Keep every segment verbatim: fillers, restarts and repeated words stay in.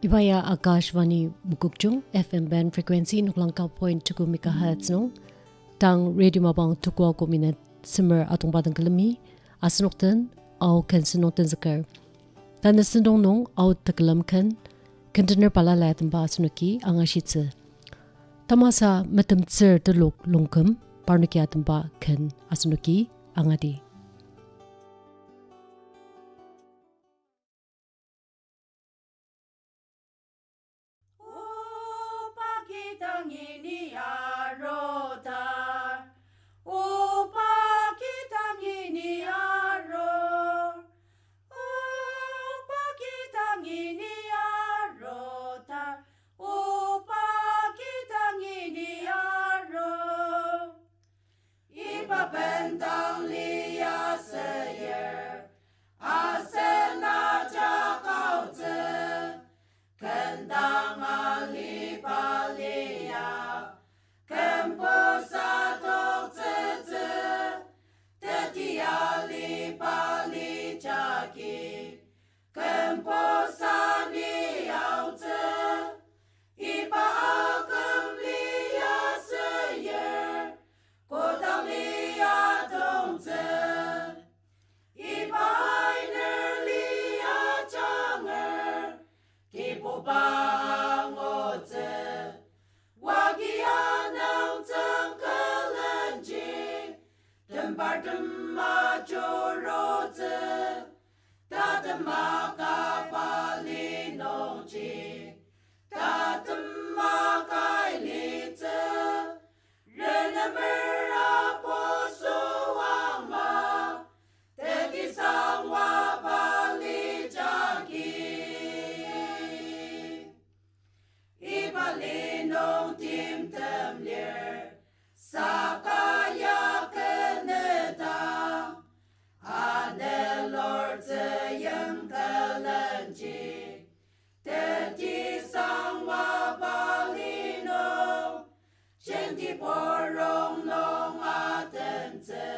Iba ya Akashvani Mokokchung F M band frequency noklang ka point tuku megahertz nung, tang radio mapang tukwa kominat semer atongba dang külemi, asenok den Ao ken sentong tenzüker. Tanü sentong nung Ao tekülem ken, kentener balala atemba asenoki angashitsü. Tamasa metemtsür telok longküm parnoki atemba ken asenoki angadi. O pa, kidang ini arudar. O pa, kidang ini arur. O pa, kidang ini arudar. O pa, kidang ini arur. Iba bendang lia seyir, asen ajak aotsü, kendang aliba lia, kümpusa toktsütsü, teti aliba li jagi, kümpusa ni aotsü, iba aküm lia seyir, kodang lia tongtsü. Iba ainer lia janger, Kibuba angutsü. Wagi anang tsüngkülenji, tembar tema jurutsü, tatema kaba li nungji, tatema kai litsü, renemer apu süangma, tetisangwa bali jagi. Iba li nung timtem lir, saka ya kenedang, anelor tzüyim külenji, tetisangwa bali nung, jenti porong nung atentsü,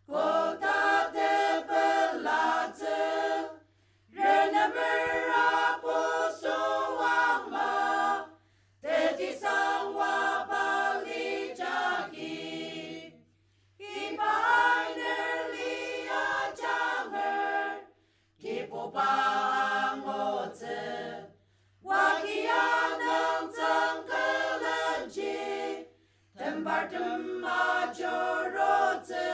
koda tepelatsü, renemer apu süangma, tetisangwa bali jagi. Iba ainer lia janger, Kibuba angutsü. Wagi anang tsüngkülenji, tembar tema jurutsü,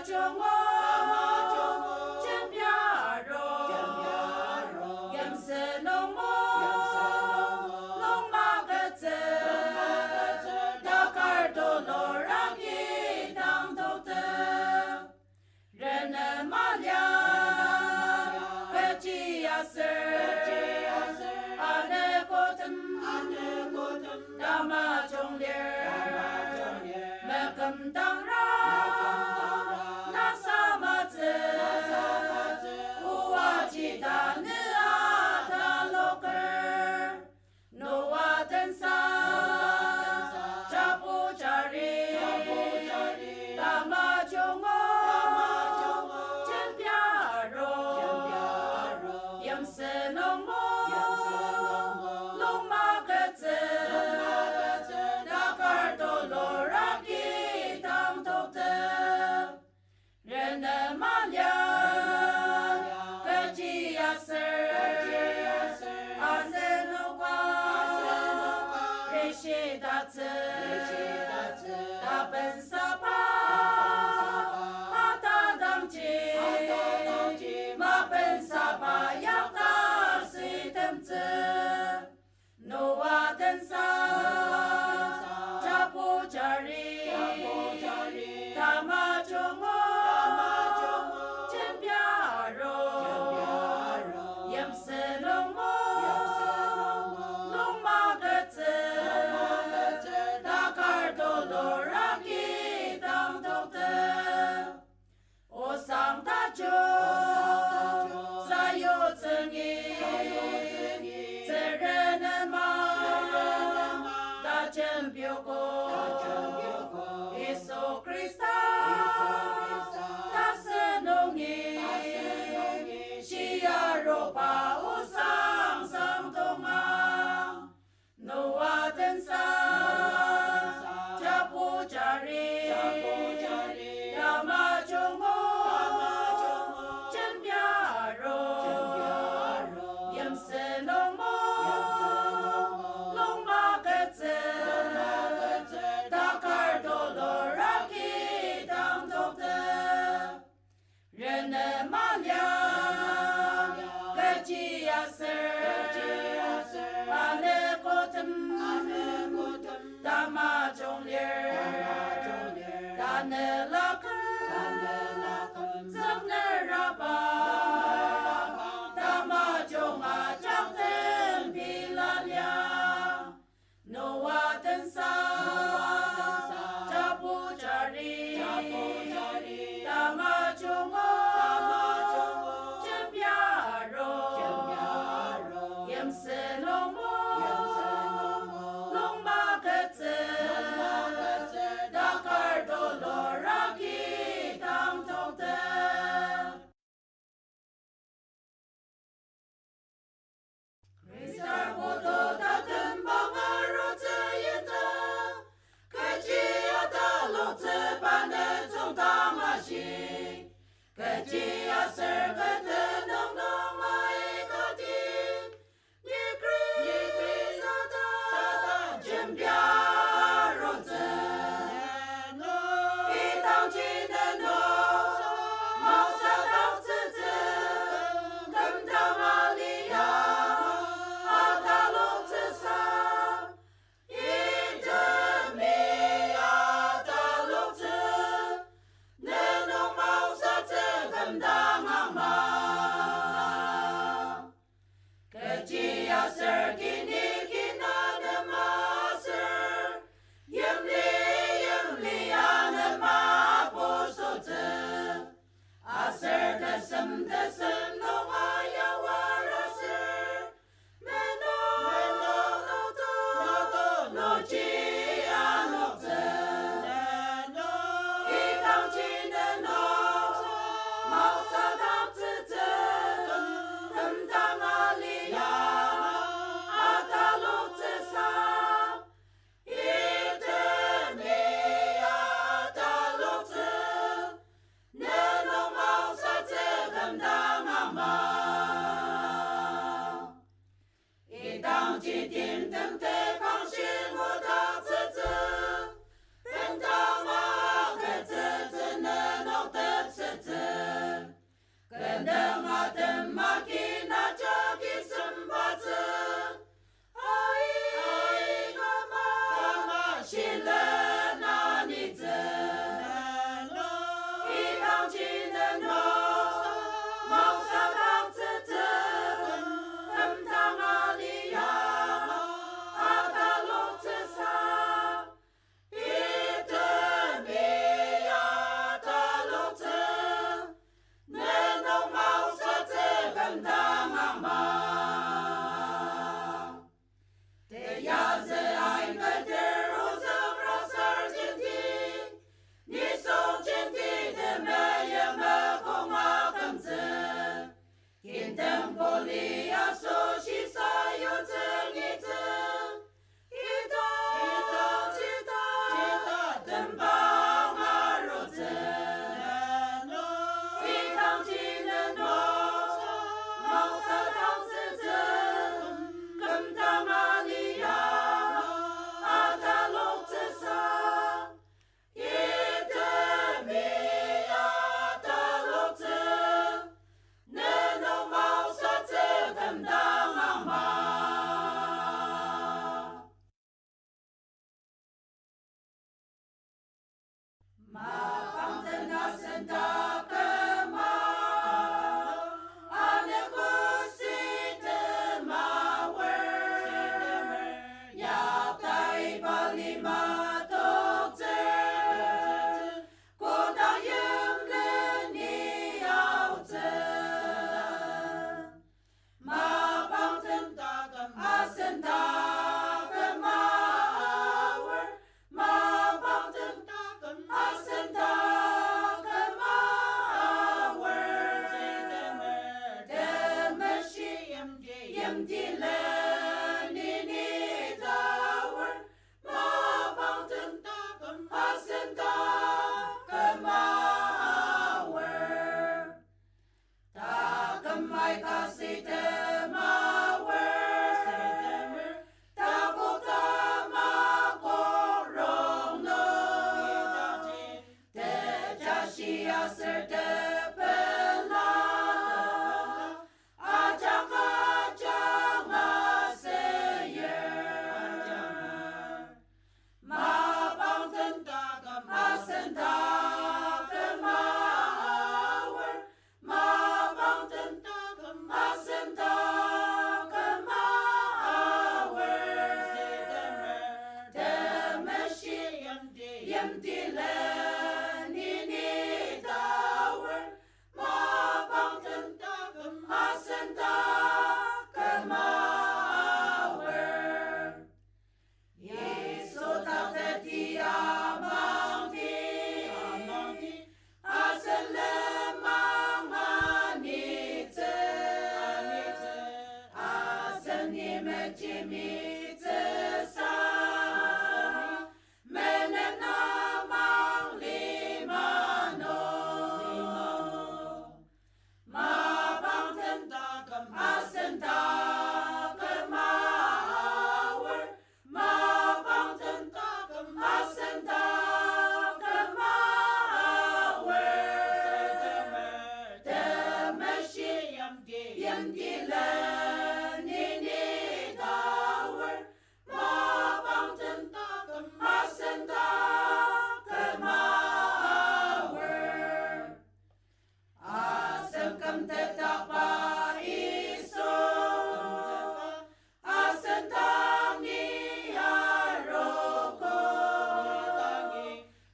Jungo, jembia aru, yimsü nungmo, lungma ketsü, takar tulu ragi tang tokte. Renema lia, kechi aser, ane kotem, tamajung lir, meküm tangra, na samatsü, oa ji tanü ataloker. Noa tensa, japu jari, tamajungo, jembia aru, yimsü nungmo, lungma ketsü, takar tulu ragi tang tokte. Renema lia, kechi aser, asenoka, rishidatsü, tapensaba, atadangji, mapensaba yakta sitemtsü. Noa tensa, japu jari, tamajungo, jembia aru, yimsü nungmo, lungma ketsü, takar tulu ragi tang tokte. Osang tajung, sayutsüngi, tsürenema, tajembiogo, Yisu Khrista, tasü nungi, shia aruba osang sang tonga. Noa tensa, japu jari, tamajungo, jembia aru, yimsü nungmo, lungma ketsü, takar tulu ragi tang tokte. Renema lia, kechi aser, ane kotem, tamajung lir, tanela ken, züngneraba, tamajung ajak den bila lia. Noa tensa, japu jari, tamajungo, jembia aru, yimsü nungmo, lungma ketsü, takar tulu ragi tang tokte. Khristan putu tatembang arutsü yinta, kechi ataloktsü pa ne tsüngdang ashi, kechi aser kü tenüng nung aikati, ni Khrista, Satan jembia arutsü. Idangji nenok maosadaktsütsü, kümdang alia ataloktsüsa, itemi ataloktsü, nenok maosatsü kümdang ama. Kechi aser kini kina nem aser, yimli yimli ya nem apu Aser tepela ajak ajanga seyer. Mapang tentaküm asen taküm aor. Mapang tentaküm asen taküm aor. Temeshi yimti, yimti leni ni taor. Mapang tentaküm asen taküm aor. Yisu tateti amangdi, amangdi, asen lenmang anitsü, anitsü, asen ni mejemitsüsa, menen amang lima nung. Mapang tentaküm asen taküm aor. Mapang tentaküm asen taküm aor. Temeshi yimti, yimti leni ni taor. Mapang tentaküm asen taküm aor. Asen kümtetdakba Yisu, asen dangi arogo,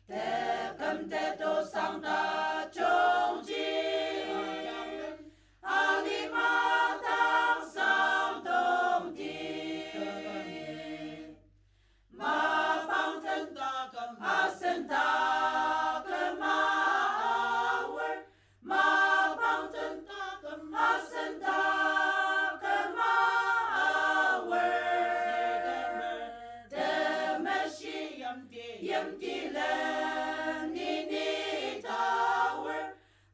tekümtet osang tajungji, alima tangsang tongti. Mapang tentaküm asen taküm aor. Mapang tentaküm asen taküm aor. Temeshi yimti, yimti leni ni taor.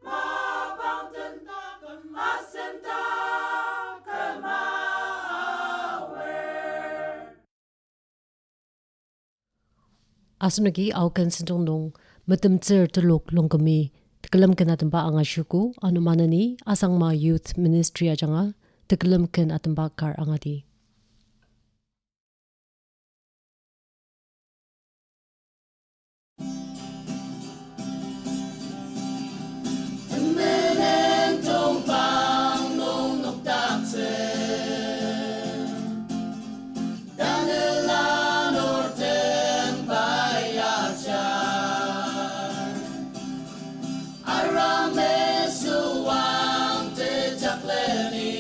Mapang tentaküm asen taküm aor. Asenoki Ao ken sentong nung metemtsür telok longkemi tekülem ken atemba angashiogo. Ano maneni Asangma Youth Ministry ajanga tekülem ken atemba kar angadi. Temenen tongpang nung nokdaktsü, tanela nortem pai ajar. Aram mesüang tejakleni.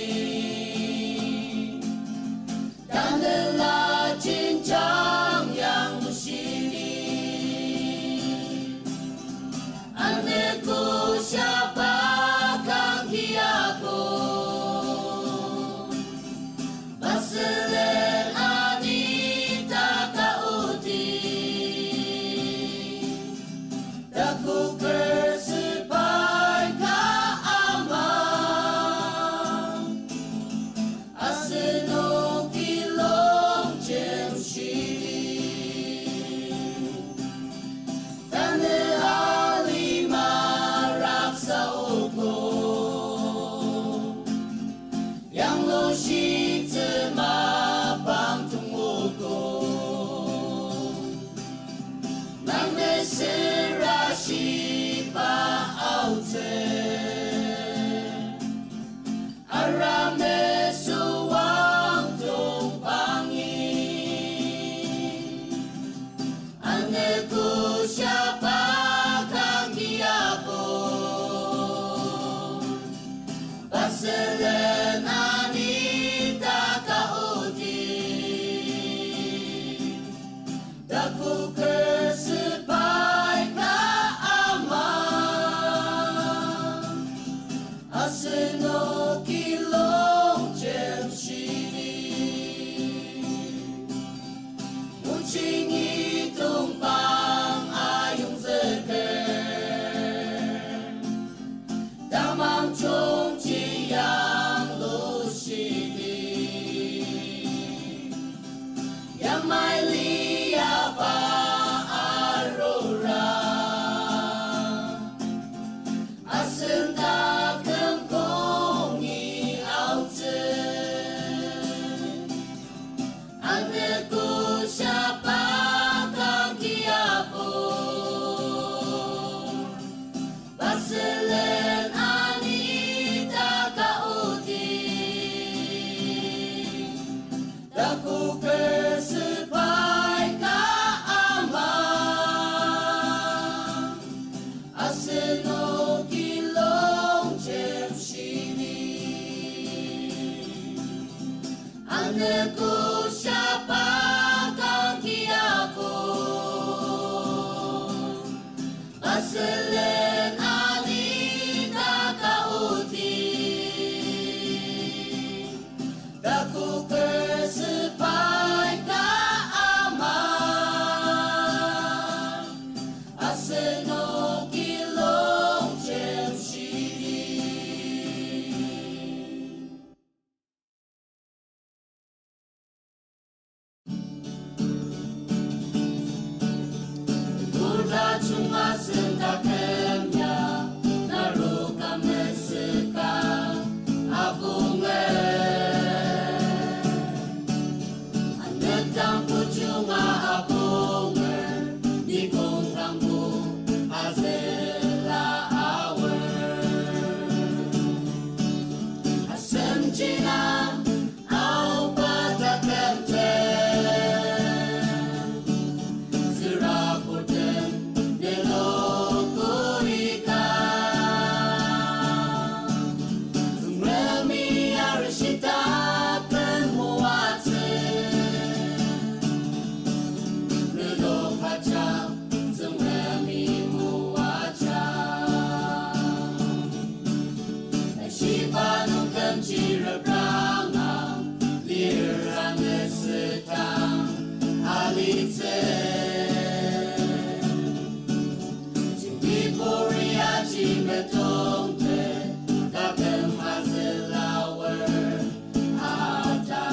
Asenoki longjem shini. Anogo shaba kangki ako. Asülen alidaka oti. Takoker sepai ka ama. Asenoki longjem shini. Koda junga sendakemya, naruka mesüka akonger. Anetang kujunga akonger, nikong kangbu azüla aor. Asemjina aoba takemte, tsüraburtem nenokoika. Tsüngremi arishi taküm moatsü, nenok ajak Tsüngremi moajang. Shiba nung kenji repranga, lir angesütang alitsü. Jenti puri aji metongte, taküm azülawer ata.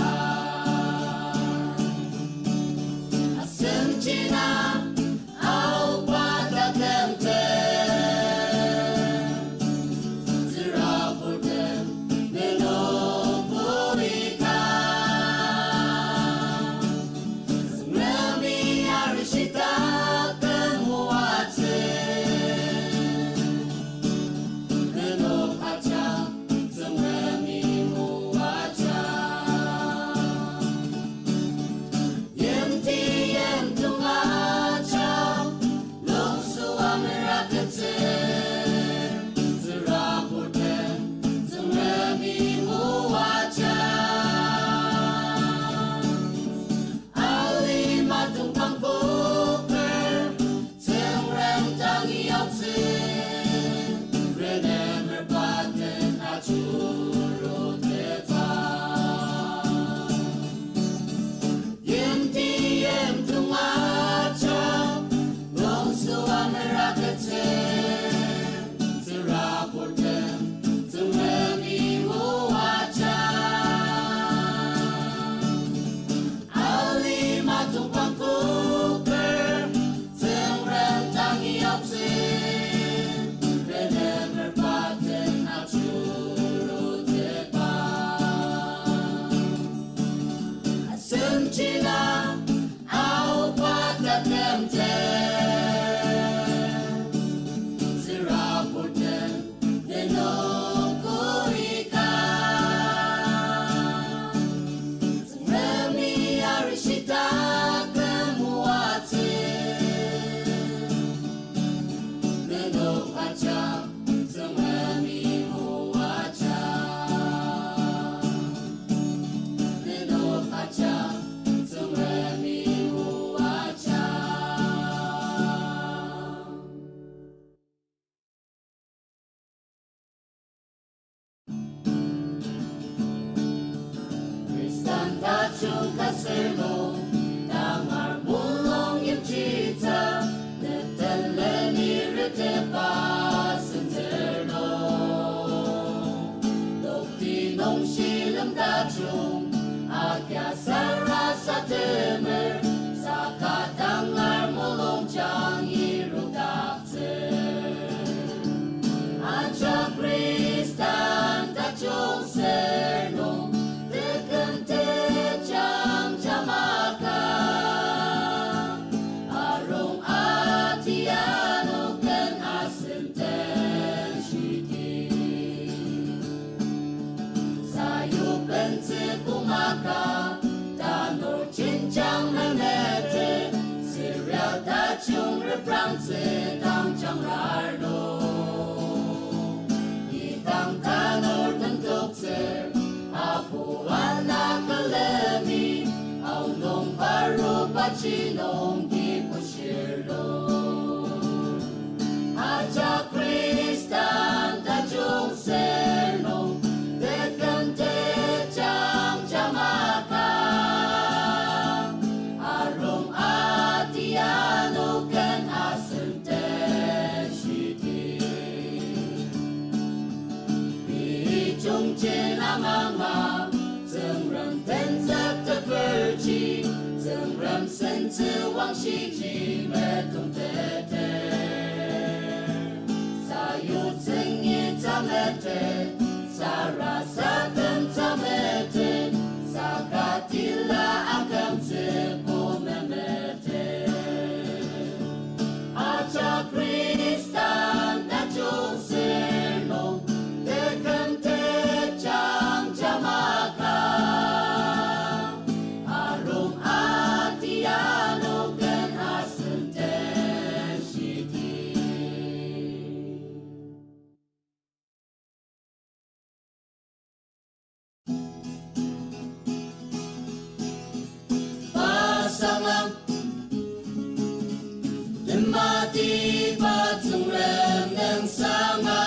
Asemjina aoba takemte, tsüraburtem nenokoika. Tsüngremi arishi taküm moatsü, nenok ajak Tsüngremi moajang. Yimti yimdong ajak, lungsü ameraketsü, tsüraburtem Tsüngremi moajang. Alima tongpang koker, Tsüngrem tangi yoktsü, renemer paten ajuruteba. Yimti yimdong ajak, lungsü ameraketsü, tsüraburtem Tsüngremi moajang. Alima tongpang koker, Tsüngrem tangi yoktsü, renemer paten ajuruteba. Asemjina aoba takemte, tsüraburtem nenokoika. Tsüngremi arishi taküm moatsü, nenok ajak Tsüngremi moajang. Nenok ajak Tsüngremi moajang. Khristan tajung ka sür nung, tangar mulung yimjitsü, neten leni retepa sentsü. Jelamanga, Tsüngrem tenzük teperji, Tsüngrem sentsü wangshiji metongteter. Sayutsüngi tametet, sarasadem tametet, saka tila akümtsü pumemetet. Ajak Khristan tajung sür nung, teküm tejang jamaka, arung atiano ken asen tenshidi. Pasangam, tematiba Tsüngrem nüngsanga.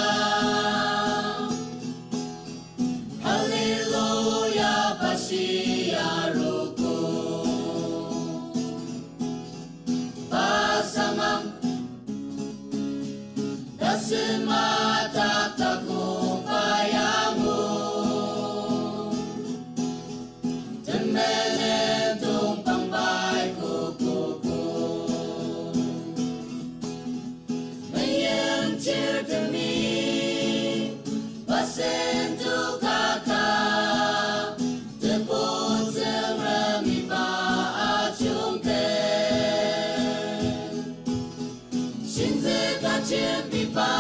Hallelujah, bashi arogo. Pasangam, tasüma taktakoba yangu. Temenen tongpangbai kokogo. Meimchirtemi, basen tokaka, Tebu Tsüngrem iba ajungke. Shinzüka jembiba,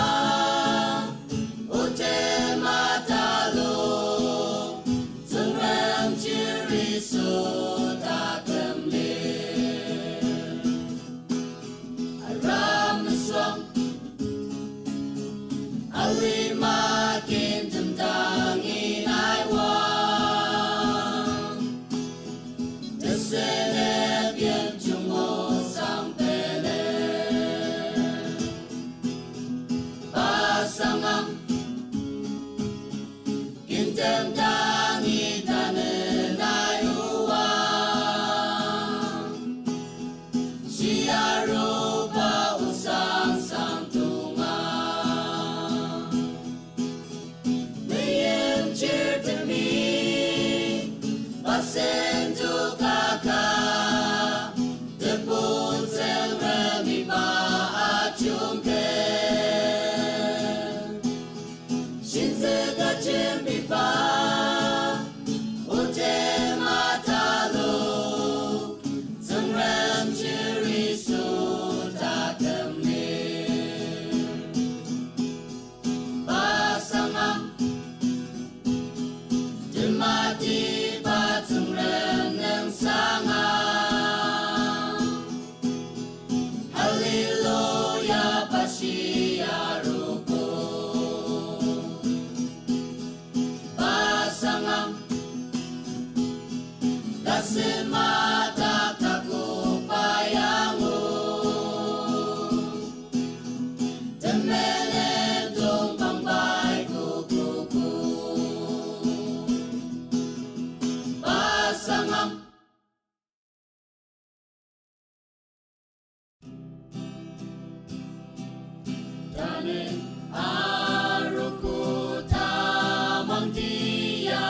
otem atalu, Tsüngrem chir Yisu taküm lir. Aramesüang, alima kintem dangi nai wa. Tesenep yimjung osang pele. Pasangam, kintem dangi tanü nai ua. Shia aruba osang sang tunga. Meimchirtemi, basen tokaka, Tebu Tsüngrem iba ajungke. Shinzüka jembiba, otem atalu, Tsüngrem chir Yisu taküm lir. Pasangam, tematiba Tsüngrem nüngsanga. Hallelujah, bashi arogo. Pasangam, tasüma taktakoba yangu. Temenen tongpangbai kokogo. Pasangam. Tanü arogo tamang tia,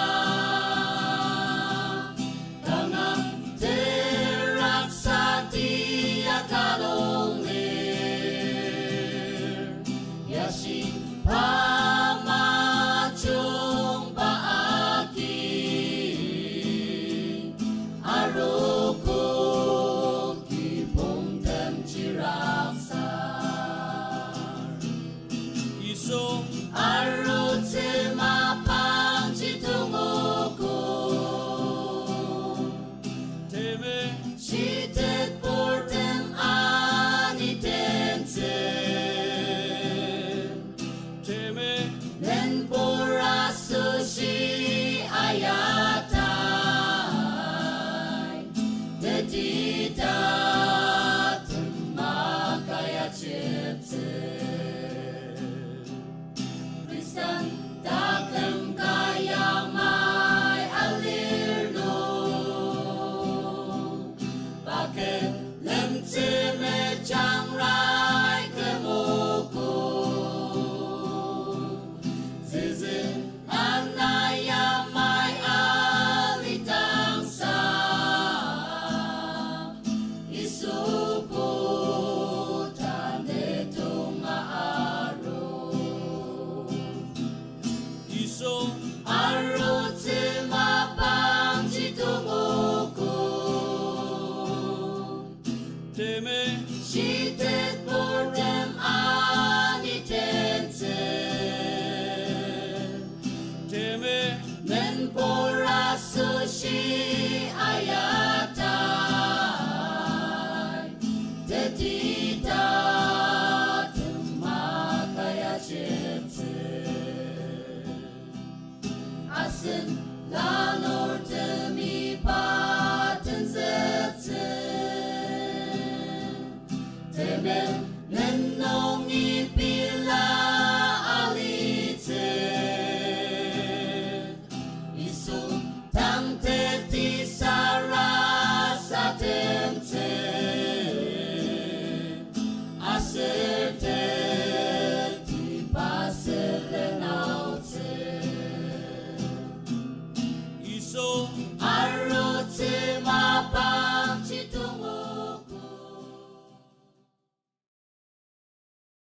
kanga teraksa tia kalung lir. Yashi pa majungba agi, arogo kibongtem chiraksar. Yisu ar